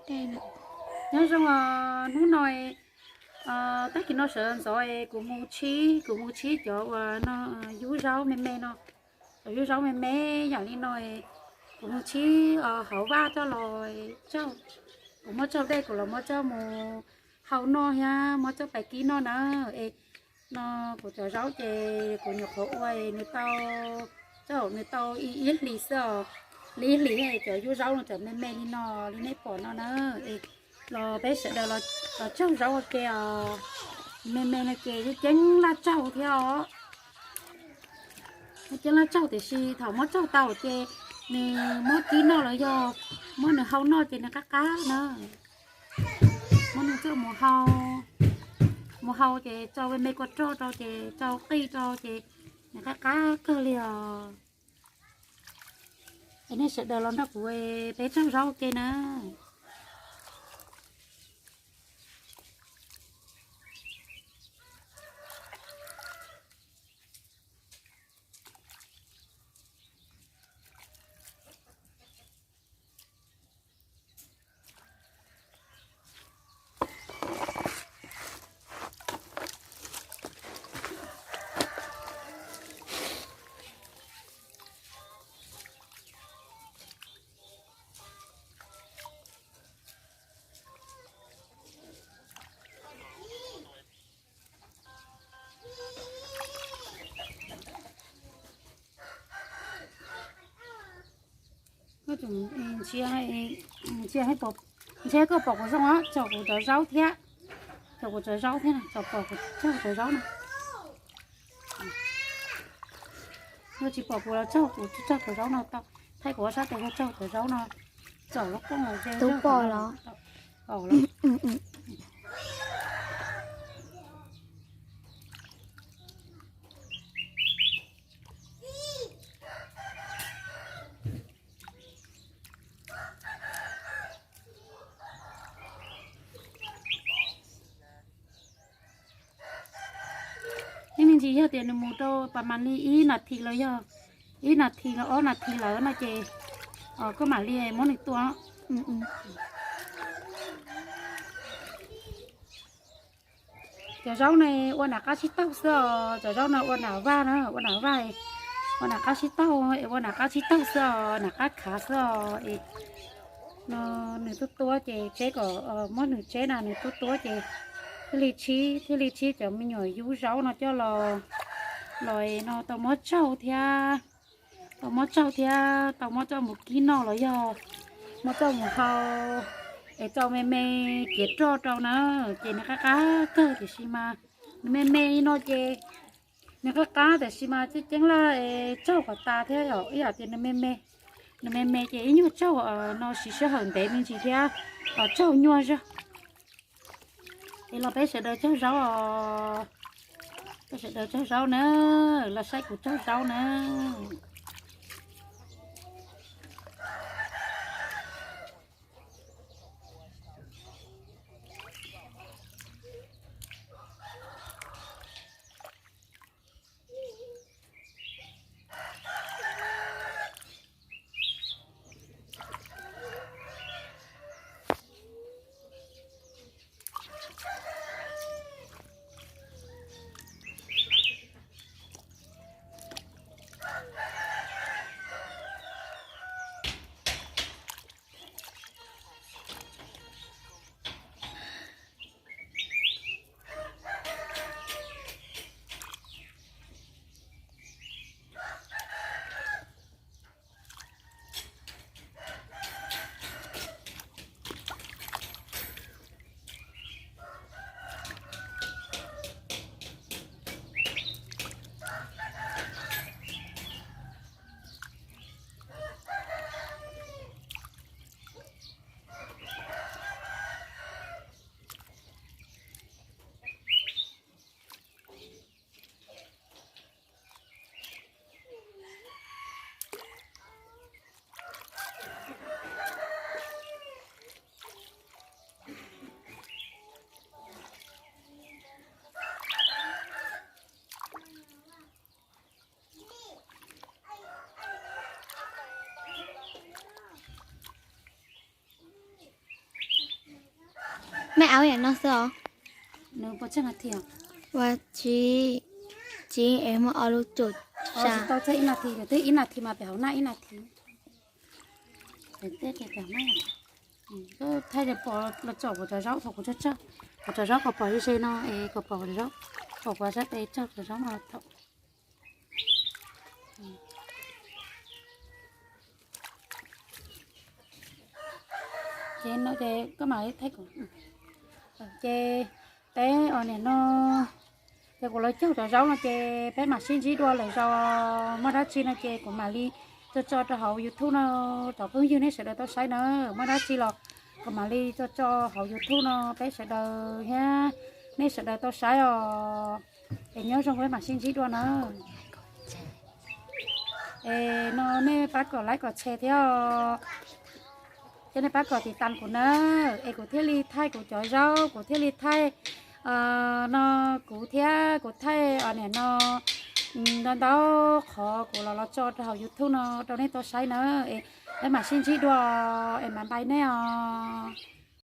Nyob zoo os, hnub no, tag kis no sawv ntxov kuv mus tshib, kuv mus tshib cov uas no, yub zaub me me no, cov yub zaub me me yam li no, kuv mus tshib hauv vaj coj los tsaug, kuv muab tsaug dej kuv los muab coj mus hau noj thiab muab coj pais kib noj na. Es no kuv cov zaub ces kuv nyuam qhuav ua nws tau, tsaug nws tau ib hlis xwb os, li ib hlis cov yub zaub no cov me me li no li nej pom no na. Es los peb sawv daws los tsaug zaub ua ke os, me me no ces yeej ceeb laj tsaug thiab os. Yeej ceeb laj tsaug tiam sis thaum muab tsaug tau ces nws muab kib noj los yog muab nws hau noj ces nws qab qab na. Muab nws coj mus hau, mus hau ces tsau me me kua roj rau ces tsau qij rau ces nws qab qab kawg li os. Es nej sawv daws los nrog kuv peb tsaug zaub ua ke na. Ntsia, ntsia koj pom kuv zoo os, tsom kuv cov zaub thiab, tsom kuv cov zaub thiab, tsom pom kuv tsaug cov zaub no. Yog tsis pom kuv los tsaug kuv tsaug cov zaub no tau, thaij kuv ob sab tes yog tsaug cov zaub no, tsom lub qoob los tub pom los. Ib me ntsis yog tias nws mus rau pas mas li ib nas this los yog ib nas this los ob nas this lawm no ces koj mam li muab nws tua. Cov zaub no ua nam qab sib taug xwb os, cov zaub no ua nam vaj na, ua nam vaj, ua nam qab sib taug, ua nam qab sib taug xwb os, nam qab khav xwb os. No nws tuab tuab ces tseb kom muab nws tseb na, nws tuab tuab ces thiaj li tsib, thiaj li tsib cov me nyuam yub zaub no coj los, los no tau muab tsaug thiab, tau muab tsaug thiab tau muab coj mus kib noj los yog muab coj mus hau, es tsau me me kev roj rau na, ces nws qab qab kawg tiam sis mas nws me me li no ces nws qab qab tiam sis mas ceeb ceeb laj tsaug kom tas thiab os, ib yam tias nws me me, nws me me ces ib nyuag tsaug no siv sij hawm ntev me ntsis thiab tsaug nyuaj zog. Es los peb sawv daws tsaug zaub os, peb sawv daws tsaug zaub na, los saib kuv tsaug zaub na. Mej au yam no xwb os. Ua tsis, tsis es muaj ob lub tsum sa. Tau txog ib nas this, twb ib nas this mas pem hauv naj ib nas this. Thaij pom los tsom kuv cov zaub thaum kuv tso, kuv cov zaub kom pom ze ze no es kom pom kuv cov zaub, pom kuv sab tes tso kuv cov zaub no thaum. Ces no ces koj mam li thaij kuv. Ces peb os niam no, ces kuv los cog cov zaub no ces peb mam sib ntsib dua lwm zaus, muaj dab tsi no ces kuv mam li tso tso rau hauv YouTube no, cov phooj ywg nej sawv daws tau saib na, muaj dab tsi los kuv mam li tso tso hauv YouTube no peb sawv daws thiab nej sawv daws tau saib os. Es nyob zoo peb mam sib ntsib dua na. Es no nej pab kom like kom share thiab os. Ces nej pab kom tiv tas kuv na, es kuv thiaj li thaij kuv cov zaub, kuv thiaj li thaij no kuv thiab kuv thaij os niam no ntau ntau qhov kuv los los tso rau hauv YouTube no rau nej tau saib na. Es peb mam sib ntsib dua, es mam npaj nej os.